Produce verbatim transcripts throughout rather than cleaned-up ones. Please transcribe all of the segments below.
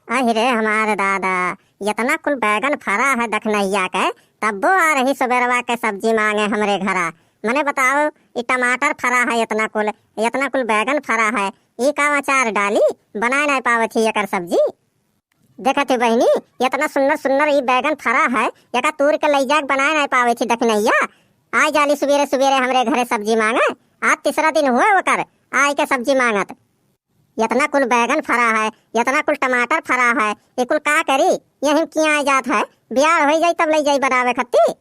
अहि रे हमार दादा, एतना कुल बैगन फरा है दखिनहिया के, तब्बो आ रही सुबेरवा के सब्जी माँगे हमरे घरा। मने बताओ, ई टमाटर फरा है एतना कुल, एतना कुल बैगन फरा है, ई का अचार डाली? बनाए नाहीं पावत ही एकर सब्जी। देखत ही बहिनी, एतना सुन्नर सुन्नर ई बैगन फरा है, एका तूर के लइ जाके बनाए नाहीं पावत ही दखिनहिया। आइ जाली सुबेरे सुबेरे हमरे घरे सब्जी माँगे, आज तीसरा दिन हुए ओकर आइ के सब्जी माँगत। एतना कुल बैगन फरा है, एतना कुल टमाटर फरा है, ई कुल का करी? यहीं किया जात है, बियाह होइ जाई तब लइ जाई बनावे खत्ती।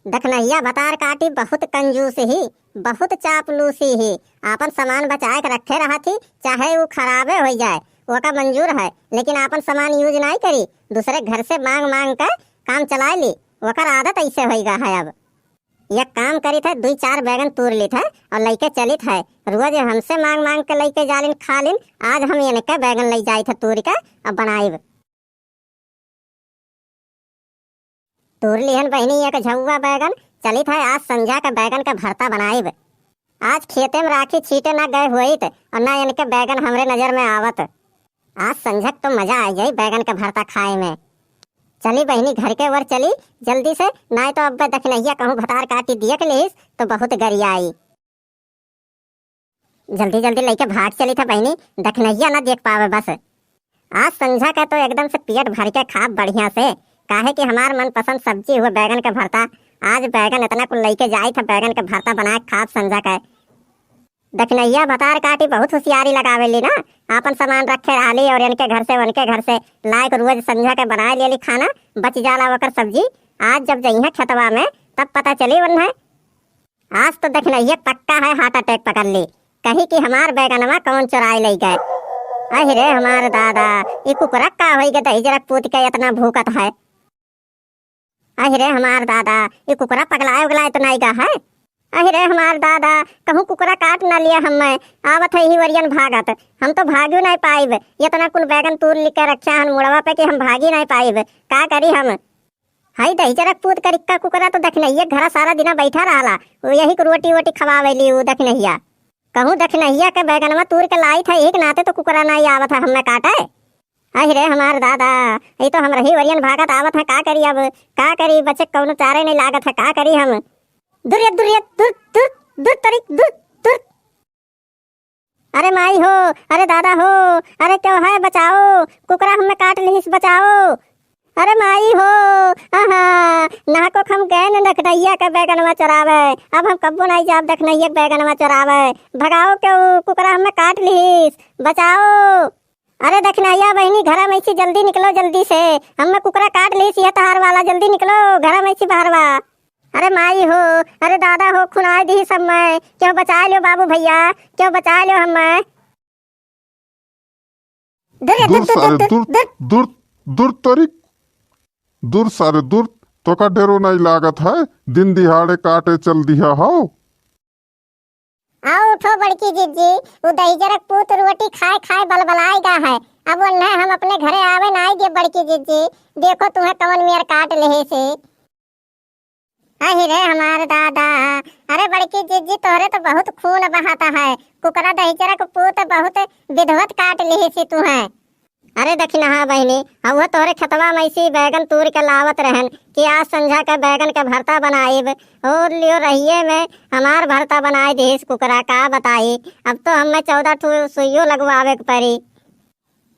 दखिनहिया भतार काटी बहुत कंजूस ही, बहुत चापलूसी ही। आपन सामान बचाए के रखे रहत ही, चाहे ऊ खराबे होइ जाए, ओका मंजूर है, लेकिन आपन सामान use नाहीं करी, दूसरे घर से माँग माँग के काम चलाए ली। ओकर आदत अइसे होइ गा है। अब एक काम करित है, दुइ चार बैगन तूर लित है और लइके चलित है। रोज हमसे माँग माँग के लइके जालिन, खालिन, आज हम इनके बैगन लइ जाइत है तूर के, अब बनाइब। तूर लिहन बहिनी एक झउआ बैगन, चलित है आज संझा के बैगन के भरता बनाइब। आज खेते में राखी छीटे ना गए होइत और ना इनके बैगन हमरे नजर में आवत। आज संझक तो मजा आइ जाई बैगन के भरता खाए में। चली बहिनी घर के ओर चली जल्दी से, नाहीं तो अब्बे दखिनहिया कहूँ भतार काटी देख लिहिस तो बहुत गरियाई। जल्दी जल्दी लइके भाग चलित है बहिनी, दखिनहिया ना देख पावे बस। आज संझा के तो एकदम से पेट भर के खाब बढ़िया से, काहे कि हमार मनपसंद सब्जी हुए बैगन के भरता। आज बैगन एतना कुल लइके जाइत है, बैगन के भरता बनाए खाब संझा के। दखिनहिया भतार काटी बहुत होशियारी लगावेली ना, आपन सामान रखे रहली और इनके घर से उनके घर से लाइके रोज संझा के बनाए लेली खाना, बच जाला ओकर सब्जी। आज जब जइहें खेतवा में तब पता चली उन्हें। आज तो दखिनहिया पक्का है heart attack पकड़ ली, कही कि हमार बैगनवा कौन चुराए लइ गए। अहि रे हमार दादा, ई कुकुरा का होइ गे दहिजरक पूत के एतना भूकत है। अहि रे हमार दादा, ई कुकुरा पगलाए उगलाए तो नाहीं गा है? अहि रे हमार दादा, कहूँ कुकुरा काट ना लिया हम्मे, आवत है ही वरियन भागत। हम तो भागियो नाहीं पाइब, एतना कुल बैगन तूर लिके रख्या हन मुड़वा पे कि हम भागी नाहीं पाइब। का करी हम? हई दहिजरक पूत करिक्का कुकुरा तो दखिनहिया घरा सारा दिना बैठा रहला, उ यही को रोटी वोटी खवावेली उ दखिनहिया। कहूँ दखिनहिया के बैगनवा तूर के लाइत है, एक नाते तो कुकुरा नाहीं आवत है हम्मे काटे। अहि रे हमार दादा, ई तो हमरही वरियन भागत आवत है, का करी अब, का करी, बचे कौनो चारे नाहीं लागत है, का करी हम। दुरिया, दुरिया, दुर, दुर, दुर तरी, दुर, दुर। अरे माई हो, अरे दादा हो, अरे क्यों है, बचाओ, कुकुरा हम्मे काट लिहिस, बचाओ। अरे माई हो, आहा, नाहको हम गए न दखिनहिया के बैगनवा चोरावे, अब हम कब्बो नाहीं जाब दखिनहिया के बैगनवा चोरावे। भगाओ क्यों, कुकुरा हम्मे काट लिहिस, बचाओ। अरे दखिनहिया बहिनी, घरा में से जल्दी निकलो, जल्दी से, हम्मे कुकुरा काट लिहिस यह तहार वाला, जल्दी निकलो घरा में से बहरवा। अरे माई हो, अरे दादा हो, खुनाई दिहिस हम्मे, क्यों बचाए लियो बाबू भइया, क्यों बचाए लियो हम्मे। दुर, दुर, दुर, दुर, सारे, दुर, दुर, दुर। दुर, दुर तरी, दुर सारे, दुर, तोका डेरो नाहीं लागत है, दिन दिहाड़े काटे चल दिहा हो। आओ उठो बड़की जिज्जी, उ दहिजरक पूत रोटी खाए खाए बलबलाए गा है, अब उन्हें हम अपने घरे आवे नाहीं दिए बड़की जिज्जी, देखो तुहें कवन मेर काट लिहिस। अहि रे हमार दादा, अरे बड़की जिज्जी तोहरे तो बहुत खून बहाता है, कुकुरा दहिजरक पूत बहुत विधवत काट लिहिस तुहें। अरे दखिनहा बहिनी, हउहे तोहरे खेतवा में से बैगन तूर के लावत रहन कि आज संझा के बैगन के भरता बनाइब। और लियो रहिए में हमार भरता बनाए दिहिस कुकुरा, का बताई, अब तो हम्मे चौदह ठू सुइयो लगवावे के पड़ी।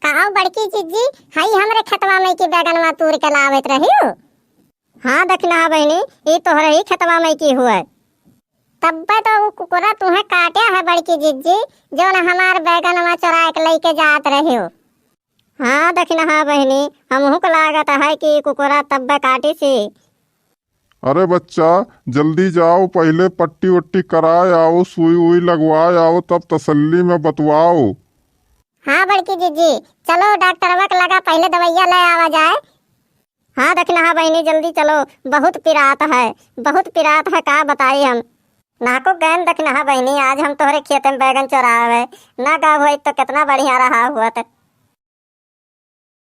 का बड़की जिज्जी, हई हमरे खेतवा में की बैगनवा तूर के लावत रहियो? हाँ दखिनहा बहिनी, ई तोहरे ही खेतवा में की हुए। तब्बे तो उ कुकुरा तुहें काट्या है बड़की जिज्जी, जौन हमार बैगनवा चोराए के लइके जात रहियो। हाँ दखिनहा बहिनी, हमहू के लागत है कि कुकुरा तब्बे काटिस ही। अरे बच्चा, जल्दी जाओ, पहिले पट्टी वट्टी कराए आओ, सुई उई लगवाए आओ, तब तसल्ली में बतवाओ। हाँ बड़की जिज्जी, चलो डॉक्टरवा के लगा पहिले दवइया ले आवा जाए। हाँ दखिनहा बहिनी, जल्दी चलो, बहुत पिरात है, बहुत पिरात है, का बताई हम। नाको गैन दखिनहा बहिनी, आज हम तोहरे खेते में बैगन चोरावे ना गा होइत तो केतना बढ़िया रहा हुअत।